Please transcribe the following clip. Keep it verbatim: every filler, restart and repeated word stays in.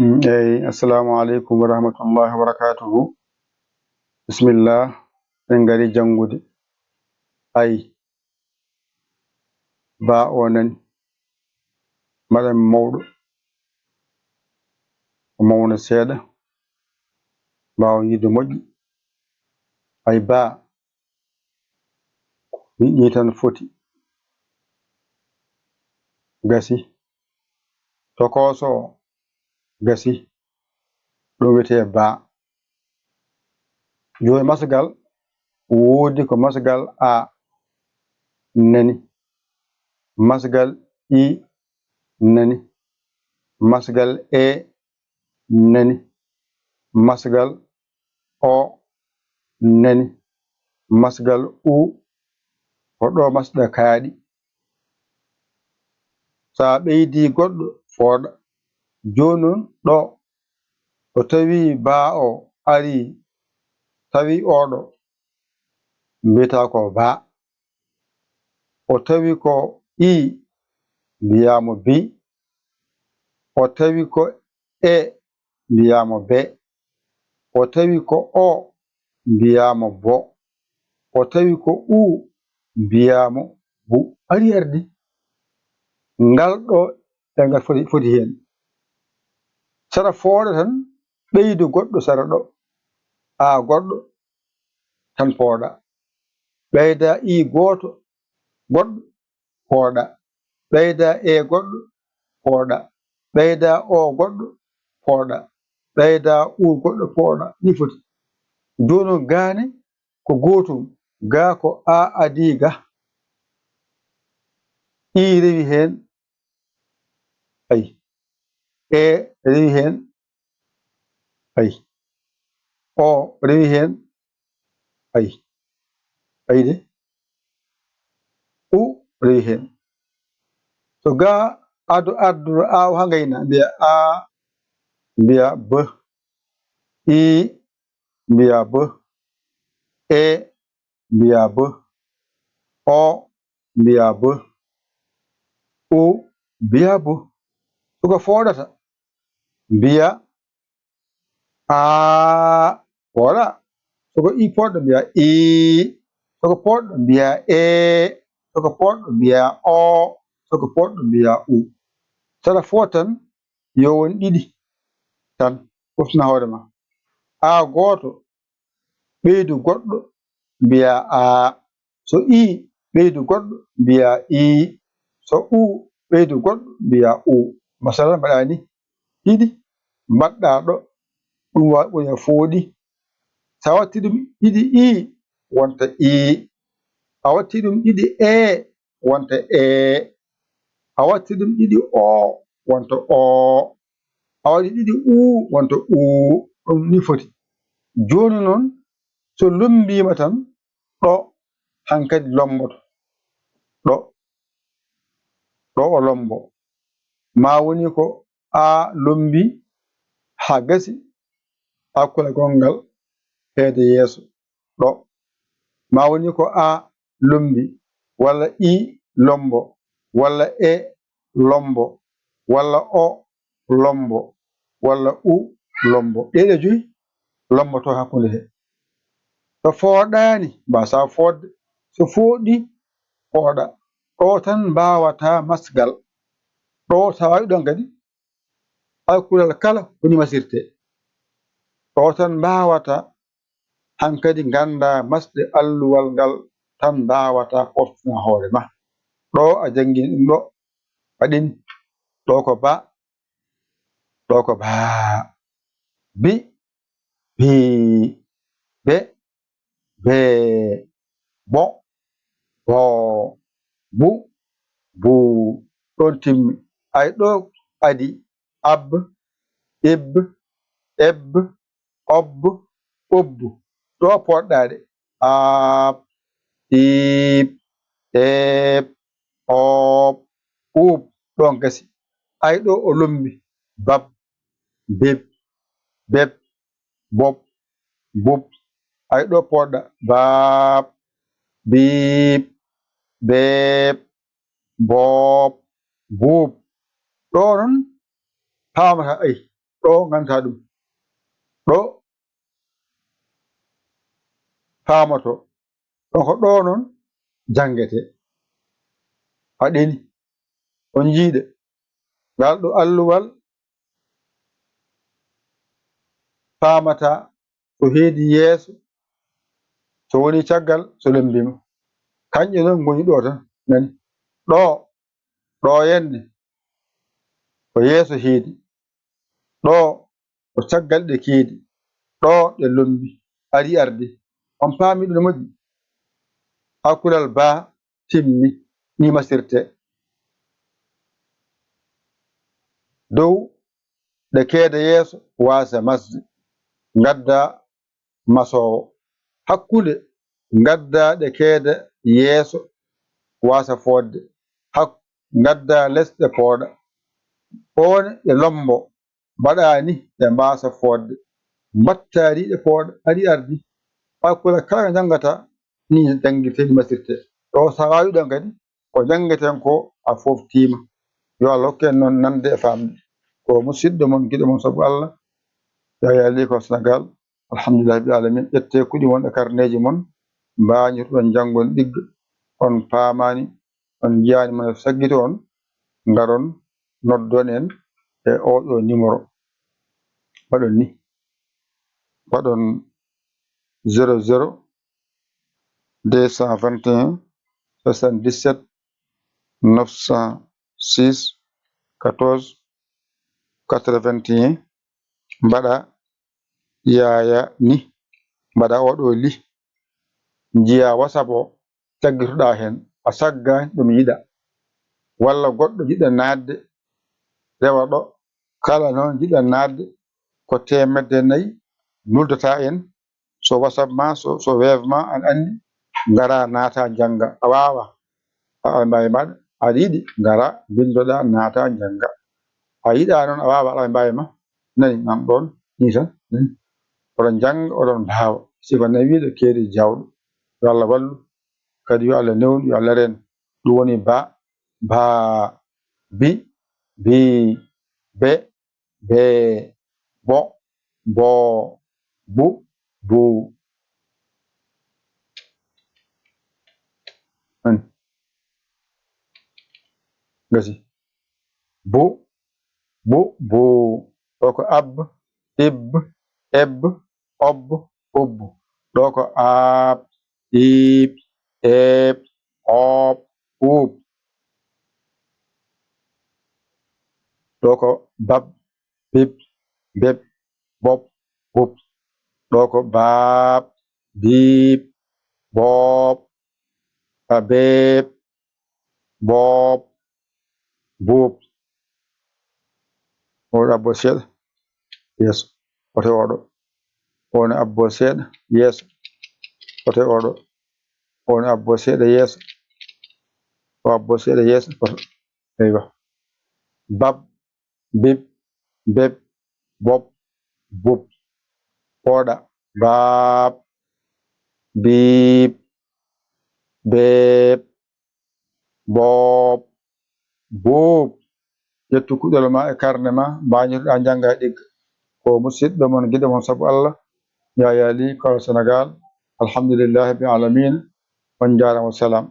Eyi, assalamu aleykum wa rahmatullahi wa barakatuhu. Bismillah, en ngari janngude. Ay, ba o nani. Mbaɗan mawɗo. O mawna seeɗa. Mbaawa yiide moƴƴi. Ay ba. Ni tan foti. Gasi. Tokooso o. Gasi. Ɗum wiyetee ba. Jooni masgal woodi ko masgal a nani. Masgal i nani. Masgal e nani. Masgal o nani. Masgal u ko ɗo masɗa kaaɗi. So a ɓeydii goɗɗo fooɗa. Jooni noon ɗo o tawi ba o arii tawi oɗo mbiyataa ko ba. O tawi ko i mbiyaamo bi. O tawi ko e mbiyaamo be. O tawi ko o mbiyaamo bo. O tawi ko u mbiyaamo bu. Ari ardi. Ngal ɗo e ngal foti, foti heen. Sara fooɗa tan ɓeydu goɗɗo sara ɗo. A goɗɗo tan pooɗa. Ɓeyda i gooto goɗɗo pooɗa. Ɓeyda e goɗɗo pooɗa. Ɓeyda o goɗɗo pooɗa. Ɓeyda u goɗɗo pooɗa. Ni foti. Jooni noon gaane ko gootum. Ga ko a adii ga. I rewi heen. Ay. E rewi heen. Ay. O rewi heen. Ay. Ay de. U rewi heen. So ga ado arduɗo a o ha ngayna mbiya a mbiya b. I mbiya b. E mbiya b. O mbiya b. U mbiya b. Suka fooɗata mbiya a fooɗa. Suka i pooɗɗo mbiya i. Suka pooɗɗo mbiya e. Suka pooɗɗo mbiya o. Suka pooɗɗo mbiya u. Sara footan yo won ɗiɗi tan. Ɓoftina hoore ma. A gooto ɓeydu goɗɗo mbiya a. So i ɓeydu goɗɗo mbiya i. So u ɓeydu goɗɗo mbiya u. Masalan mbaɗa ni ɗiɗi mbaɗɗa ɗo. Ɗum wa ɓoya fooɗi. So a watti ɗum ɗiɗi i wonta i. A watti ɗum ɗiɗi e wonta e. A watti ɗum ɗiɗi o wonta o. A waɗi ɗiɗi u wonta u. Ɗum ni foti. Jooni noon so lommbiima tan ɗo hankadi lommboto. Ɗo ɗo o lommbo. Ma woni ko a lommbi haa gasi. Hakkule gonngal heede yeeso ɗo. Ma woni ko a lommbi walla i lommbo walla e lommbo walla o lommbo walla u lommbo. Ɗeɗe joyi lommboto hakkunde he. So fooɗaani mbasa fooɗde. So fooɗi fooɗa. Ɗo tan mbaawata masgal. Ɗo tawawi ɗon kadi alkulal kala ko ni masirte. Ɗo tan mbaawata hankadi ngannda masde alluwal ngal tan mbaawata foftina hoore ma. Ɗo a janngin ɗum ɗo waɗin. Ɗo ko ba. Ɗo ko ba. Bi. Bi. Be. Be. Bo. Bo. Bu. Bu. Ɗon timmi. Ay ɗo adi. Ab. Ib. Eb. Ob. Ub. Ɗo poɗɗaade. Aab. Iib. Eeb. Oob. Uub. Ɗon gasi. Ay ɗo o lommbi. Bab. Bib. Beb. Bob. Bub. Ay ɗo poɗɗa. Baab. Biib. Beeb. Boob. Buub. Ɗo noon paamata ay. ɗo nganndataa ɗum. Ɗo faamoto. Ɗon ko ɗo noon janngete. Aɗeni on njiiɗe. Ngal ɗo alluwal faamata ko heedi yeeso, so woni caggal, so lemmbima. Kanƴe noon ngoni ɗo tan, nani? Ɗo, ɗo yenne ko yeeso heedi. Ɗo ko caggal ɗe keedi. Ɗo ɗe lommbi, ari ardi. On paami ɗum no moƴƴi? Alkulal baa timmi, ni masirte. Dow ɗe keeda yeeso waasa masde, ngadda masoowo. Hakkunde, ngadda ɗe keeda yeeso waasa foodde. Hak-, ngadda les ɗe pooɗa. Oone ɗe lombo, mbaɗaani ɗe mbaasa foodde. Mbattaari ɗe pooɗa, ari ardi. Alkula kala ko njanngata, ni janngirtee, ni masirtee. Ɗo sawaawi ɗon kadi, ko njanngeten ko a fooftiima. Yo Allah hokku en noon nande e faamde. Ko musiɗɗo mon, giɗo mon sabu Allah, Yaya Ly ko Senegal. Alhamdulillahi rabbil alamin. Ƴettee kuɗi mon e karneeji mon, mbaañirɗon janngon ɗigga. On paamaani, on njiyaani mone saggito on, ngaron noddon en e oɗo numéro. Mbaɗon ni. Mbaɗon zéro zéro deux cent vingt et un soixante-dix-sept neuf cent six quatorze quatre-vingt-un. Mbaɗa Yaya ni. Mbaɗa oɗo li. Njiya WhatsApp o, caggitoɗa heen, a saggaani ɗum yiɗa. Walla goɗɗo jiɗa naatde, rewa ɗo. Kala noon jiɗa naatde, ko teemedde nayi, nuldata en. So WhatsApp ma, so, so Wave ma, an anndi, ngara naata njannga. A waawa. A, aɗa mbaawi mbaɗa. Aɗa yiɗi, ngara, mbinndoɗa, naata, njannga. A yiɗa noon, a waawa, aɗa mbaawi ma. Nani, nam ɗoon, ni tan, nani. Oɗon njannga, oɗon mbaawa. Sifa nawiiɗo keeri jawɗo. Yo Allah wallu. Kadi yo Allah newnu, yo Allah reen. Ɗum woni ba, baa, bi, bii, be, bee, bo, boo, bu, buu. Nani? Gasi. Bu, bu, buu. Ɗo ko ab, ib, eb, ob, ub. Ɗo ko aab, iib, eeb, oob, uup. Ɗo ko bab, bib, beb, bob, bub. Ɗo ko baab, biib, boob, babeeb, boob, buub. Oɗo abbo seeɗa yeeso. Oto oɗo. Woni abbo seeɗa yeeso. Oto oɗo. Woni abbo seeɗa yeeso. O abbo seeɗa yeeso. Oto. Eywa. Bab, bib, beb, bob, bub. Pooɗa. Baab, biib, beeb, boob, buub. Ƴettu kuɗol ma e karne ma, mbaañotoɗaa njannga e ɗigga. Ko musiɗɗo mon, giɗo mon sabu Allah, Yaya Ly, Kolo Senegal. Alhamdulillahi rabbil alamina. On njaaraama, wa salaam.